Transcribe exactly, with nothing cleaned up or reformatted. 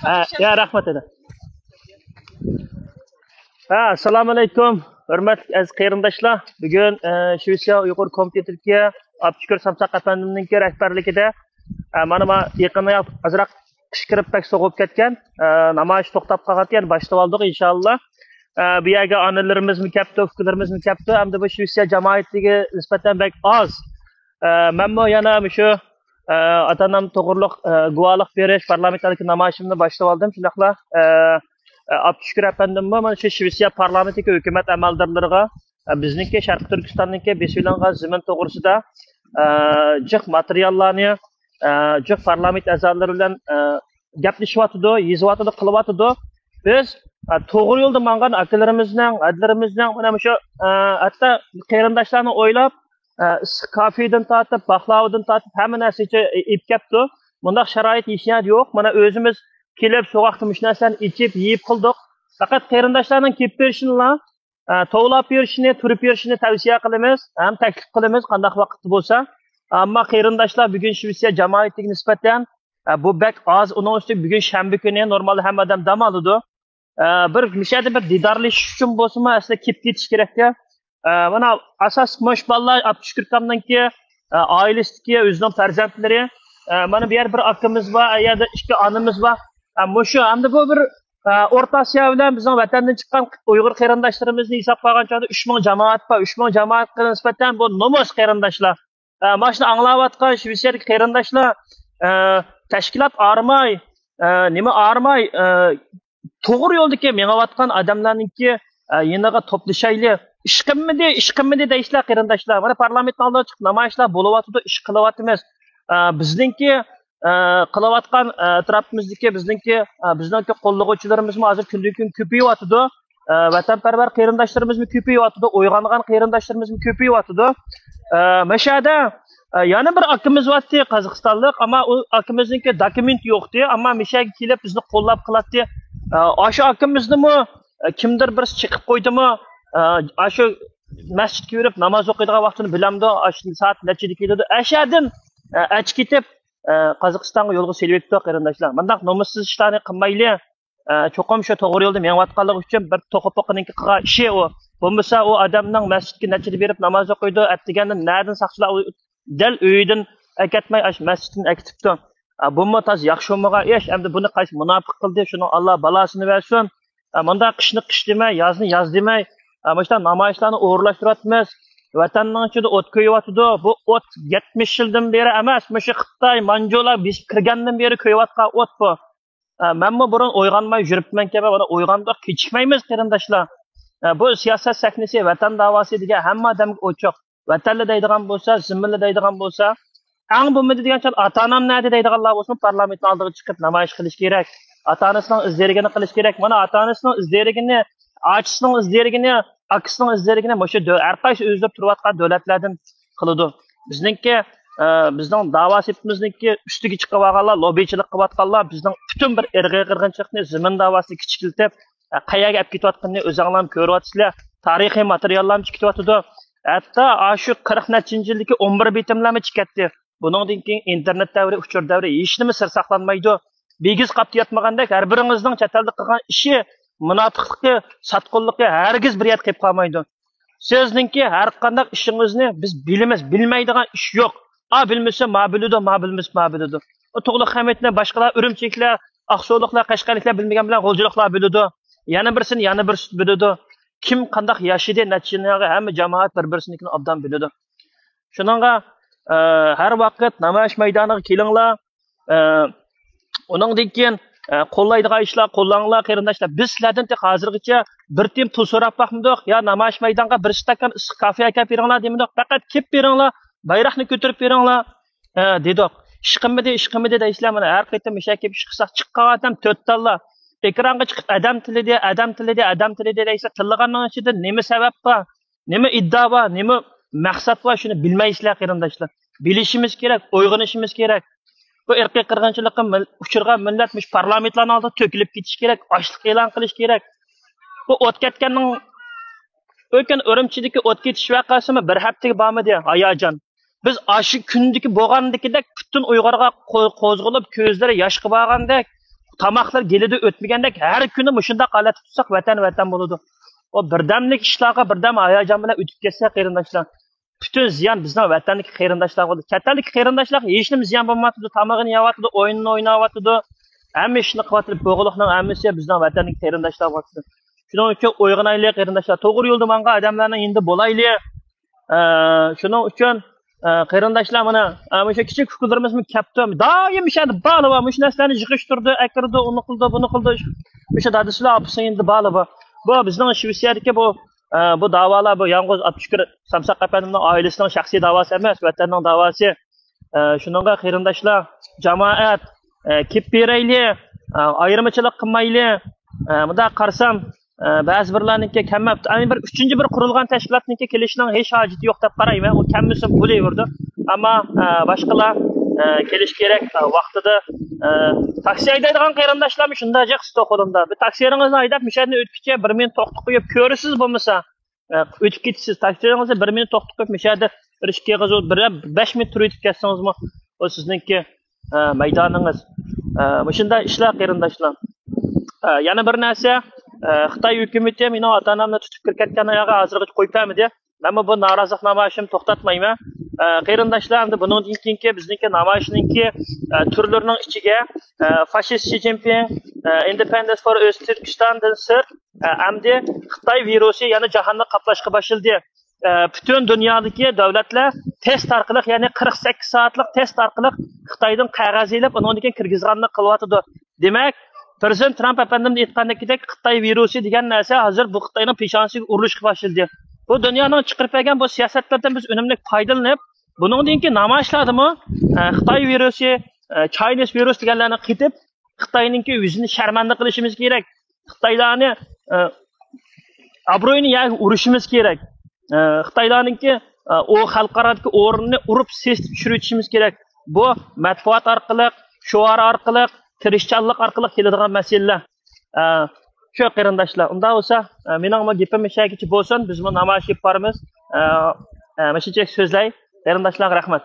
ھە، يا، رەھمەت ئەدە. ھە، ئەسسالامۇ ئەلەيكۇم، ھۆرمەتلىك ئەزىز قېرىنداشلار. بۈگۈن، ئە، شىۋېتسىيە ئۇيغۇر كومىتېتىدىكى ئابدۇشۈكۈر سامساق ئەپەندىمنىڭكى رەھبەرلىكىدە، ئە، مانا، ما يېقىندا ئازراق قىش كىرىپ بەك سوغۇپ كەتكەن، ئە، نامايىش توختاپ قالغانتى، يەنە باشلىۋالدۇق ئىنشاللا. ئە، بۇ يەرگە ئانىلىرىمىزمۇ كەپتۇ، ئۇكىلىرىمىزمۇ كەپتۇ، ئەمدى بۇ شىۋېتسىيە جامائىتىگە نىسبەتەن بەك ئاز. ئە، مەنمۇ يەنە مۇشۇ، ئە، ئاتا-ئانام توغرۇلۇق، ئە، گۇۋاھلىق بېرىش پارلامېنتتىكى نامايىشىمنى باشلىۋالدىم. شۇنداقلا، ئە، ئە، ئابدۇشۈكۈر ئەپەندىممۇ مانا شۇ شىۋېتسىيە پارلامېنتتىكى ھۆكۈمەت ئەمەلدارلىرىغا، ئە، بىزنىڭكى شەرقىي تۈركىستاننىڭكى بېسىۋېلىنغان زېمىن توغرىسىدا، ئە، جىق ماتېرىياللارنى، ئە، جىق پارلامېنت ئەزالىرى بىلەن، ئە، گەپلىشىۋاتىدۇ، يېزىۋاتىدۇ، قىلىۋاتىدۇ. بىز، ئە، توغرا يولدا ماڭغان ئاكىلىرىمىزنىڭ، ھەدىلىرىمىزنىڭ، مانا مۇشۇ، ئە، ھەتتا قېرىنداشلارنى ئويلاپ، ئە، ئىسسىق كافېدىن تارتىپ، باقلاۋىدىن تارتىپ، ھەممە نەرسىگىچە ئېلىپ كەپتۇ. مۇنداق شارائىت ھېچ يەردە يوق. مانا ئۆزىمىز كېلىپ، سوغۇقتا مۇشۇ نەرسىلەرنى ئېچىپ، يېيىپ قىلدۇق. پەقەت قېرىنداشلارنىڭ كېلىپ بېرىشىنىلا، ئە، توۋلاپ بېرىشىنى، تۇرۇپ بېرىشىنى تەۋسىيە قىلىمىز ھەم تەكلىپ قىلىمىز، قانداق ۋاقىتتا بولسا. ئەمما قېرىنداشلار بۈگۈن شىۋېتسىيە جامائىتىگە نىسبەتەن، ئە، بۇ بەك ئاز. ئۇنىڭ ئۈستىگە بۈگۈن شەنبە كۈنى، نورمالدا ھەممە ئادەم دام ئالىدۇ. ئە، بىر مۇشۇ يەردە بىر دىدارلىشىش ئۈچۈن بولسىمۇ، ئەسلى كېلىپ كېتىش كېرەكتى. ئە، مانا ئاساسلىق مۇشۇ بالىلار، ئابدۇشۈكۈر ئاكامنىڭكى، ئە، ئائىلىسىدىكى ئۆزىنىڭ پەرزەنتلىرى، ئە، مانا بۇ يەردە بىر ئاكىمىز بار، ئە، يەردە ئىككى ئانىمىز بار. ئە، مۇشۇ ئەمدى بۇ بىر، ئە، ئورتا ئاسىيا بىلەن بىزنىڭ ۋەتەندىن چىققان ئۇيغۇر قېرىنداشلىرىمىزنى ھېسابقا ئالغان چاغدا ئۈچ مىڭ جامائەت بار. ئۈچ مىڭ جامائەتكە نىسبەتەن بۇ نومۇس قېرىنداشلار. ئە، مانا شۇنى ئاڭلاۋاتقان شىۋېتسىيەدىكى قېرىنداشلار، ئە، تەشكىلات ئارماي، ئە، نېمە ئارماي، ئە، توغرا يولدىكى مېڭىۋاتقان ئادەملەرنىڭكى، ئە، يېنىغا توپلىشايلى. ئىش قىلمىدى، ئىش قىلمىدى دەيسىلەر قېرىنداشلار. مانا پارلامېنتنىڭ ئالدىغا چىقىپ نامايىشلار بولۇۋاتىدۇ، ئىش قىلىۋاتىمىز. ئە، بىزنىڭكى، ئە، قىلىۋاتقان، ئە، ئەتراپىمىزدىكى بىزنىڭكى، ئە، بىزنىڭكى قوللىغۇچىلىرىمىزمۇ ھازىر كۈندىن كۈن كۆپىيىۋاتىدۇ. ئە، ۋەتەنپەرۋەر قېرىنداشلىرىمىزمۇ كۆپىيىۋاتىدۇ، ئويغانغان قېرىنداشلىرىمىزمۇ كۆپىيىۋاتىدۇ. ئە، مەشەدە، ئە، يەنە بىر ئاكىمىز بارتى، قازاقىستانلىق، ئەمما ئۇ ئاكىمىزنىڭكى دوكۇمېنت يوقتى، ئەمما مەشەگە كېلىپ بىزنى قوللاپ قىلاتتى. ئە، ئاشۇ ئاكىمىزنىمۇ، ئە، كىمدۇر بىرسى چېقىپ قويدىمۇ، ئە، ئاشۇ مەسچىتكە يۈرۈپ ناماز ئوقۇيدىغان ۋاقتىنى بىلەمدۇ، ئاشۇ سائەت نەچچىدە كېلىدۇ، ئەشەدىن، ئە، ئەچ كېتىپ، ئە، قازاقىستانغا يولغا سېلىۋېتىپتۇ قېرىنداشلار. مۇنداق نومۇسسىز ئىشلارنى قىلمايلى. ئە، چوقۇم شۇ توغرا يولدا مېڭىۋاتقانلىقى ئۈچۈن بىر توخۇپۇقىنىڭكى قىلغان ئىشى ئۇ. بولمىسا ئۇ ئادەمنىڭ مەسچىتكە نەچچىدە بېرىپ ناماز ئوقۇيدۇ، ئەتىگەندىن نەدىن ساقچىلار ئۇ دەل ئۆيىدىن ئەكەتمەي ئاشۇ مەسچىتتىن ئەكېتىپتۇ. ئە، بۇمۇ تازا ياخشى بولمىغان ئىش. ئەمدى بۇنى قايسى مۇناپىق قىلدى؟ شۇنىڭ ئاللا بالاسىنى بەرسۇن. ئە، مۇنداق قىشنى قىش دېمەي، يازنى ياز دېمەي، ئە، مۇشۇنداق نامايىشلارنى ئورۇنلاشتۇرۇۋاتىمىز. ۋەتەننىڭ ئىچىدە ئوت كۆيۈۋاتىدۇ. بۇ ئوت يەتمىش يىلدىن بېرى ئەمەس، مۇشۇ خىتاي، مانجۇلار بېسىپ كىرگەندىن بېرى كۆيۈۋاتقان ئوت بۇ. ئە، مەنمۇ بۇرۇن ئويغانماي يۈرۈپتىمەنكەن، مانا ئويغاندۇق، كېچىكمەيمىز قېرىنداشلار. ئە، بۇ سىياسەت سەھنىسى، ۋەتەن داۋاسى دېگەن ھەممە ئادەمگە ئوچۇق. ۋەتەنلى دەيدىغان بولسا، زىممىلى دەيدىغان بولسا، ئەڭ بولمىدى دېگەن چاغدا ئاتا-ئانام نەدە دەيدىغانلار بولسا، پارلامېنتنىڭ ئالدىغا چىقىپ نامايىش قىلىش كېرەك. ئاتا-ئانىسىنىڭ ئىزدىرىكىنى قىلىش كېرەك. مانا ئاتا-ئانىسىنىڭ ئىزدىرىكىنى، ئاچىسىنىڭ ئىزدىرىكىنى، ئاكىسىنىڭ ئىزدىرىكىنى مۇشۇ دۆ-، ھەر قايسى ئۆزلىرى تۇرۇۋاتقان دۆلەتلەردىن قىلىدۇ. بىزنىڭكى، ئە، بىزنىڭ داۋا سېپىمىزنىڭكى ئۈستىگە چىقىۋالغانلار، لوببىچىلىق قىلىۋاتقانلار بىزنىڭ پۈتۈن بىر ئىرقىي قىرغىنچىلىقنى، زېمىن داۋاسىنى كىچىكلىتىپ، ئە، قەيەرگە ئەپ كېتىۋاتقىنىنى ئۆزەڭلارمۇ كۆرۈۋاتىسىلەر. تارىخىي ماتېرىياللارمۇ چىقىۋاتىدۇ. ھەتتا ئاشۇ قىرىق نەچچىنچى يىلدىكى ئون بىر بېتىملەرمۇ چىقەتتى. بۇنىڭدىن كېيىن ئىنتېرنېت دەۋرى، ئۇچۇر دەۋرى، ھېچنېمە سىر ساقلانمايدۇ. بىگىز قاپتا ياتمىغاندەك ھەر بىرىڭىزنىڭ چەت ئەلدە قىلغان ئىشى، مۇناپىقلىقى، ساتقۇنلۇقى ھەرگىز بىر يەردە قېلىپ قالمايدۇ. سىزنىڭكى ھەر قانداق ئىشىڭىزنى بىز بىلىمىز، بىلمەيدىغان ئىش يوق. ئا بىلمىسە ما بىلىدۇ، ما بىلمىسە ما بىلىدۇ. ئۇ تۇغلۇق خەمىتنى باشقىلار، ئۈرۈمچىلىكلەر، ئاقسۇلۇقلار، قەشقەرلىكلەر بىلمىگەن بىلەن غۇلجىلىقلار بىلىدۇ. يەنە بىرسىنى يەنە بىرسى بىلىدۇ. كىم قانداق ياشىدى، نەچچە يىلنى ھەممە جامائەت بىر بىرسىنىڭكىنى ئوبدان بىلىدۇ. شۇنىڭغا، ئە، ھەر ۋاقىت نامايىش مەيدانىغا كېلىڭلار. ئە، ئۇنىڭدىن كېيىن، ئە، قوللايدىغان ئىشلار قوللاڭلار، قېرىنداشلار. بىز سىلەردىن تېخى ھازىرغىچە بىر تىيىن پۇل سوراپ باقمىدۇق. يا نامايىش مەيدانغا بىر ئىستاكان ئىسسىق كافې ئەكەپ بېرىڭلار دېمىدۇق. پەقەت كېلىپ بېرىڭلار، بايراقنى كۆتۈرۈپ بېرىڭلار، ئە، دېدۇق. ئىش قىلمىدى، ئىش قىلمىدى دەيسىلەر. مانا ھەر قېتىم مۇشۇ يەرگە كېلىپ ئىش قىلساق، چىققان ئادەم تۆت تاللا. ئېكرانغا چىقىپ ئادەم تىللىدى، ئادەم تىللىدى، ئادەم تىللىدى دەيسىلەر. تىللىغاننىڭ ئىچىدە نېمە سەۋەب بار؟ نېمە ئىدىئا بار، نېمە مەقسەت بار، شۇنى بىلمەيسىلەر، قېرىنداشلار. بىلىشىمىز كېرەك، ئويغىنىشىمىز كېرەك. بۇ ئىرقىي قىرغىنچىلىققا مىل-، ئۇچرىغان مىللەت مۇشۇ پارلامېنتلارنىڭ ئالدىدا تۆكۈلۈپ كېتىشى كېرەك، ئاچلىق ئېلان قىلىش كېرەك. بۇ ئوت كەتكەننىڭ، ئۆتكەن ئۈرۈمچىدىكى ئوت كېتىش ۋەقەسىمۇ بىر ھەپتىگە بارمىدى، ھاياجان. بىز ئاشۇ كۈندىكى بولغاندىكىدەك پۈتۈن ئۇيغۇرغا قو-، قوزغىلىپ، كۆزلىرى ياشقا بارغاندەك، تاماقلىرى گېلىدىن ئۆتمىگەندەك، ھەر كۈنى مۇشۇنداق ھالەتتە تۇتساق، ۋەتەن ۋەتەن بولىدۇ. ئۇ بىردەملىك ئىشلارغا بىردەم ھاياجان بىلەن ئۆتۈپ كەتسە، قېرىنداشلار، پۈتۈن زىيان بىزنىڭ ۋەتەندىكى قېرىنداشلارغا بولىدۇ. چەت ئەلدىكى قېرىنداشلارغا ھېچنېمە زىيان بولمايۋاتىدۇ، تامىقىنى يەۋاتىدۇ، ئويۇنىنى ئويناۋاتىدۇ، ھەممە ئىشنى قىلىۋاتىدۇ. بولغۇلۇقنىڭ ھەممىسى بىزنىڭ ۋەتەندىكى قېرىنداشلارغا بولىدۇ. شۇنىڭ ئۈچۈن ئويغىنايلى، قېرىنداشلار، توغرا يولدا ماڭغان ئادەملەرنىڭ يېنىدا بولايلى. ئە، شۇنىڭ ئۈچۈن، ئە، قېرىنداشلار، مانا، ئە، مۇشۇ كىچىك ئۇكىلىرىمىزمۇ كەپتۇ. دائىم مۇشۇ يەردە بالىلار مۇشۇ نەرسىلەرنى يىغىشتۇرىدۇ، ئەكىرىدۇ، ئۇنى قىلىدۇ، بۇنى قىلىدۇ. مۇشۇ دادىسىلار، ئاپىسىنىڭ يېنىدا بالىلار. بۇ بىزنىڭ شىۋېتسىيەدىكى بۇ، ئە، بۇ داۋالار، بۇ يالغۇز ئابدۇشۈكۈر سامساق ئەپەندىمنىڭ ئائىلىسىنىڭ شەخسىي داۋاسى ئەمەس، ۋەتەننىڭ داۋاسى. ئە، شۇنىڭغا قېرىنداشلار، جامائەت، ئە، كېلىپ بېرەيلى، ئە، ئايرىمىچىلىق قىلمايلى. ئە، مۇنداق قارىسام، ئە، بەزى بىرلەرنىڭكى كەلمەپتۇ. ئەنە بىر ئۈچىنچى بىر قۇرۇلغان تەشكىلاتنىڭكى كېلىشىنىڭ ھېچ ھاجىتى يوق دەپ قارايمەن. ئۇ كەلمىسۇن، بولۇۋېرىدۇ. ئەمما، ئە، باشقىلار، ئە، كېلىش كېرەك، ئە، ۋاقتىدا. ئە، تاكسى ھەيدەيدىغان قېرىنداشلارمۇ شۇنداق جىق سىتو قولۇمدا. بىر تاكسىلىرىڭىزنى ھەيدەپ، مۇشۇ يەردىن ئۆتكۈچە بىر مىنۇت توختىتىپ قويۇپ كۆرىسىز بولمىسا. ئە، ئۆتۈپ كېتىسىز. تاكسىلىرىڭىزنى بىر مىنۇت توختىتىپ قويۇپ، مۇشۇ يەردە بىر ئىككى ئېغىز بىر بەش مىنۇت تۇرۇۋېتىپ كەتسىڭىزمۇ، ئۇ سىزنىڭكى، ئە، مەيدانىڭىز. ئە، مۇشۇنداق ئىشلار، قېرىنداشلار. ئە، يەنە بىر نەرسە، ئە، خىتاي ھۆكۈمىتى مېنىڭ ئاتا-ئانامنى تۇتۇپ كىرىپ كەتكەن ئاياغا ھازىرغىچە قويۇپ بەرمىدى. مەنمۇ بۇ نارازىلىق نامايىشىمنى توختاتمايمەن. ئە، قېرىنداشلار، ئەمدى بۇنىڭدىن كېيىنكى بىزنىڭكى نامايىشنىڭكى، ئە، تۈرلىرىنىڭ ئىچىگە، ئە، فاشىست شى جىنپىڭ، ئە، ئىندېپېندېنس فور ئۆز تۈركىستاندىن سىرت، ئە، ئەمدى خىتاي ۋىرۇسى يەنە جاھاننى قاپلاشقا باشلىدى. ئە، پۈتۈن دۇنيادىكى دۆلەتلەر تېست ئارقىلىق، يەنى قىرىق سەككىز سائەتلىك تېست ئارقىلىق خىتايدىن قەغەز ئېلىپ، ئۇنىڭدىن كېيىن كىرگۈزىدىغاننى قىلىۋاتىدۇ. دېمەك، پىرېزىدېنت ترامپ ئەپەندىمىز ئېيتقاندىكىدەك، خىتاي ۋىرۇسى دېگەن نەرسە ھازىر بۇ خىتاينىڭ پېشانىسىگە ئۇرۇلۇشقا باشلىدى. بۇ دۇنيانىڭ چىقىرىپ بەرگەن بۇ سىياسەتلىرىدىن بىز ئۈنۈملۈك پايدىلىنىپ، بۇنىڭدىن كېيىن نامايىشلاردىمۇ، ئە، خىتاي ۋىرۇسى، ئە، چاينىز ۋىرۇس دېگەنلەرنى قېتىپ، خىتاينىڭكى يۈزىنى شەرمەندە قىلىشىمىز كېرەك. خىتايلارنى، ئە، ئابرۇيىنى يەرگە ئۇرۇشىمىز كېرەك. ئە، خىتايلارنىڭكى، ئە، ئۇ خەلقئارادىكى ئورنىنى ئۇرۇپ سېسىتىپ چۈشۈرۈۋېتىشىمىز كېرەك. بۇ مەتبۇئات ئارقىلىق، شوئار ئارقىلىق، تىرىشچانلىق ئارقىلىق كېلىدىغان مەسىلىلەر. ئە، شۇ قېرىنداشلار. ئۇنداق بولسا، ئە، مېنىڭمۇ گېپىم مۇشۇ يەرگىچە بولسۇن. بىزمۇ نامايىش ئېلىپ بارىمىز. ئە، ئە، مۇشۇنچە سۆزلەي. قېرىنداشلارغا رەھمەت.